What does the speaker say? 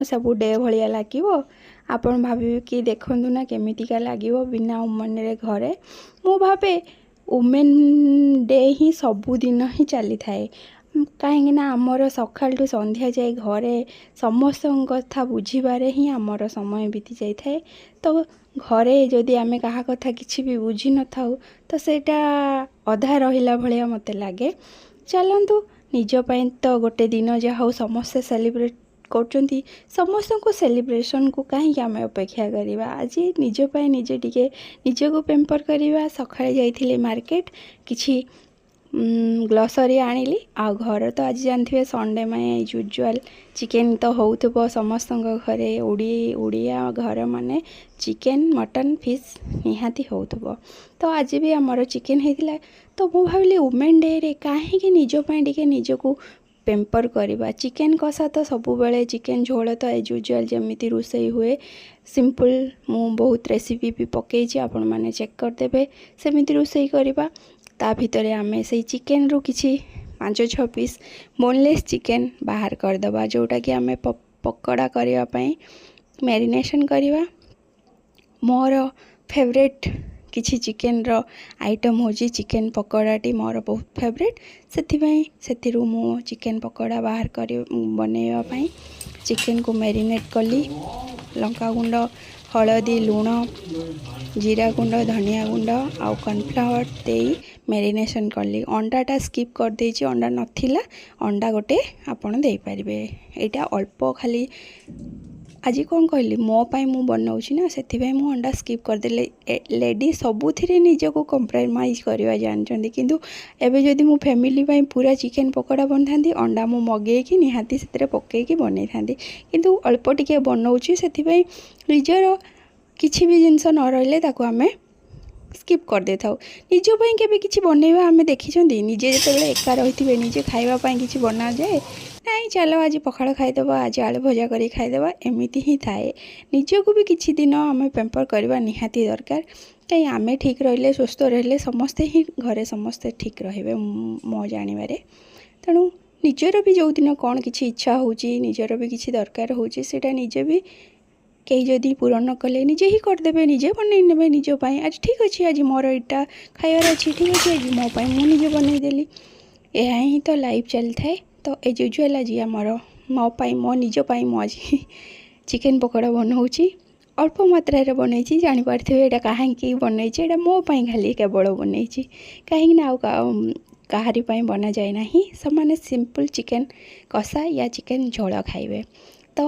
ସବୁ ଡେ ଭଳିଆ ଲାଗିବ। ଆପଣ ଭାବିବେ କି ଦେଖନ୍ତୁ ନା କେମିତିକା ଲାଗିବ ବିନା ଓମେନ୍ରେ ଘରେ। ମୁଁ ଭାବେ ଓମେନ୍ ଡେ ହିଁ ସବୁଦିନ ହିଁ ଚାଲିଥାଏ, କାହିଁକିନା ଆମର ସକାଳଠୁ ସନ୍ଧ୍ୟା ଯାଏ ଘରେ ସମସ୍ତଙ୍କ କଥା ବୁଝିବାରେ ହିଁ ଆମର ସମୟ ବିତି ଯାଇଥାଏ। ତ ଘରେ ଯଦି ଆମେ କାହା କଥା କିଛି ବି ବୁଝିନଥାଉ, ତ ସେଇଟା ଅଧା ରହିଲା ଭଳିଆ ମୋତେ ଲାଗେ। ଚାଲନ୍ତୁ, ନିଜ ପାଇଁ ତ ଗୋଟେ ଦିନ ଯାହା ହଉ ସମସ୍ତେ ସେଲିବ୍ରେଟ୍ କରୁଛନ୍ତି। ସମସ୍ତଙ୍କୁ ସେଲିବ୍ରେସନ୍କୁ କାହିଁକି ଆମେ ଅପେକ୍ଷା କରିବା? ଆଜି ନିଜ ପାଇଁ ନିଜେ ଟିକେ ନିଜକୁ ପେମ୍ପର୍ କରିବା। ସକାଳେ ଯାଇଥିଲି ମାର୍କେଟ, କିଛି ଗ୍ରୋସରୀ ଆଣିଲି। ଆଉ ଘର ତ ଆଜି ଜାଣିଥିବେ, ସଣ୍ଡେ ମାନେ ୟୁଜୁଆଲ୍ ଚିକେନ୍ ତ ହେଉଥିବ ସମସ୍ତଙ୍କ ଘରେ। ଓଡ଼ିଆ ଘର ମାନେ ଚିକେନ୍, ମଟନ୍, ଫିସ୍ ନିହାତି ହେଉଥିବ। ତ ଆଜି ବି ଆମର ଚିକେନ୍ ହେଇଥିଲା। ତ ମୁଁ ଭାବିଲି ଓମେନ୍ ଡେରେ କାହିଁକି ନିଜ ପାଇଁ ଟିକେ ନିଜକୁ ପେମ୍ପର୍ କରିବା? ଚିକେନ୍ କଷା ତ ସବୁବେଳେ, ଚିକେନ୍ ଝୋଳ ତ ଏଜ୍ ୟୁଜୁଆଲ୍ ଯେମିତି ରୋଷେଇ ହୁଏ ସିମ୍ପଲ୍, ମୁଁ ବହୁତ ରେସିପି ବି ପକାଇଛି, ଆପଣମାନେ ଚେକ୍ କରିଦେବେ, ସେମିତି ରୋଷେଇ କରିବା। ତା ଭିତରେ ଆମେ ସେଇ ଚିକେନ୍ରୁ କିଛି 5-6 ପିସ୍ ବୋନଲେସ୍ ଚିକେନ୍ ବାହାର କରିଦେବା, ଯେଉଁଟାକି ଆମେ ପକୋଡ଼ା କରିବା ପାଇଁ ମ୍ୟାରିନେସନ୍ କରିବା। ମୋର ଫେଭରେଟ୍ କିଛି ଚିକେନ୍ର ଆଇଟମ୍ ହେଉଛି ଚିକେନ୍ ପକୋଡ଼ାଟି ମୋର ବହୁତ ଫେଭରେଟ୍। ସେଥିପାଇଁ ସେଥିରୁ ମୁଁ ଚିକେନ୍ ପକୋଡ଼ା ବାହାର କରି ବନେଇବା ପାଇଁ ଚିକେନ୍କୁ ମ୍ୟାରିନେଟ୍ କଲି। ଲଙ୍କାଗୁଣ୍ଡ, ହଳଦୀ, ଲୁଣ, ଜିରା ଗୁଣ୍ଡ, ଧନିଆ ଗୁଣ୍ଡ ଆଉ କର୍ଣ୍ଣଫ୍ଲାୱାର୍ ଦେଇ ମ୍ୟାରିନେସନ୍ କଲି। ଅଣ୍ଡାଟା ସ୍କିପ୍ କରିଦେଇଛି, ଅଣ୍ଡା ନଥିଲା। ଅଣ୍ଡା ଗୋଟେ ଆପଣ ଦେଇପାରିବେ। ଏଇଟା ଅଳ୍ପ ଖାଲି ଆଜି କ'ଣ କହିଲି, ମୋ ପାଇଁ ମୁଁ ବନଉଛି ନା, ସେଥିପାଇଁ ମୁଁ ଅଣ୍ଡା ସ୍କିପ୍ କରିଦେଲି। ଲେଡ଼ିଜ୍ ସବୁଥିରେ ନିଜକୁ କମ୍ପ୍ରମାଇଜ୍ କରିବା ଜାଣିଛନ୍ତି। କିନ୍ତୁ ଏବେ ଯଦି ମୁଁ ଫ୍ୟାମିଲି ପାଇଁ ପୁରା ଚିକେନ୍ ପକୋଡ଼ା ବନେଇଥାନ୍ତି, ଅଣ୍ଡା ମୁଁ ମଗେଇକି ନିହାତି ସେଥିରେ ପକାଇକି ବନେଇଥାନ୍ତି। କିନ୍ତୁ ଅଳ୍ପ ଟିକେ ବନଉଛି, ସେଥିପାଇଁ ନିଜର କିଛି ବି ଜିନିଷ ନ ରହିଲେ ତାକୁ ଆମେ ସ୍କିପ୍ କରିଦେଇଥାଉ। ନିଜ ପାଇଁ କେବେ କିଛି ବନେଇବା ଆମେ ଦେଖିଛନ୍ତି? ନିଜେ ଯେତେବେଳେ ଏକା ରହିଥିବେ, ନିଜେ ଖାଇବା ପାଇଁ କିଛି ବନାଯାଏ? ନାଇଁ, ଚାଲ ଆଜି ପଖାଳ ଖାଇଦେବା, ଆଜି ଆଳୁ ଭଜା କରିକି ଖାଇଦେବା, ଏମିତି ହିଁ ଥାଏ। ନିଜକୁ ବି କିଛି ଦିନ ଆମେ ପ୍ୟାମ୍ପର୍ କରିବା ନିହାତି ଦରକାର। କାହିଁ ଆମେ ଠିକ୍ ରହିଲେ, ସୁସ୍ଥ ରହିଲେ, ସମସ୍ତେ ହିଁ ଘରେ ସମସ୍ତେ ଠିକ୍ ରହିବେ ମୋ ଜାଣିବାରେ। ତେଣୁ ନିଜର ବି ଯେଉଁଦିନ କ'ଣ କିଛି ଇଚ୍ଛା ହେଉଛି, ନିଜର ବି କିଛି ଦରକାର ହେଉଛି, ସେଇଟା ନିଜେ ବି କେହି ଯଦି ପୂରଣ କଲେ ନିଜେ ହିଁ କରିଦେବେ, ନିଜେ ବନେଇ ନେବେ ନିଜ ପାଇଁ। ଆଜି ଠିକ୍ ଅଛି, ଆଜି ମୋର ଏଇଟା ଖାଇବାର ଅଛି, ଠିକ୍ ଅଛି, ଆଜି ମୋ ପାଇଁ ମୁଁ ନିଜେ ବନେଇଦେଲି। ଏହା ହିଁ ତ ଲାଇଫ୍ ଚାଲିଥାଏ। ତ ଏଜ୍ ୟୁଜୁଆଲ୍ ଆଜି ଆମର ମୋ ପାଇଁ, ମୋ ନିଜ ପାଇଁ ମୁଁ ଆଜି ଚିକେନ୍ ପକୋଡ଼ା ବନଉଛି। ଅଳ୍ପ ମାତ୍ରାରେ ବନେଇଛି। ଜାଣିପାରିଥିବେ ଏଇଟା କାହିଁକି ବନେଇଛି। ଏଇଟା ମୋ ପାଇଁ ଖାଲି କେବଳ ବନେଇଛି, କାହିଁକିନା ଆଉ କାହାରି ପାଇଁ ବନାଯାଏ ନାହିଁ। ସେମାନେ ସିମ୍ପଲ୍ ଚିକେନ୍ କଷା ୟା ଚିକେନ୍ ଝୋଳ ଖାଇବେ। ତ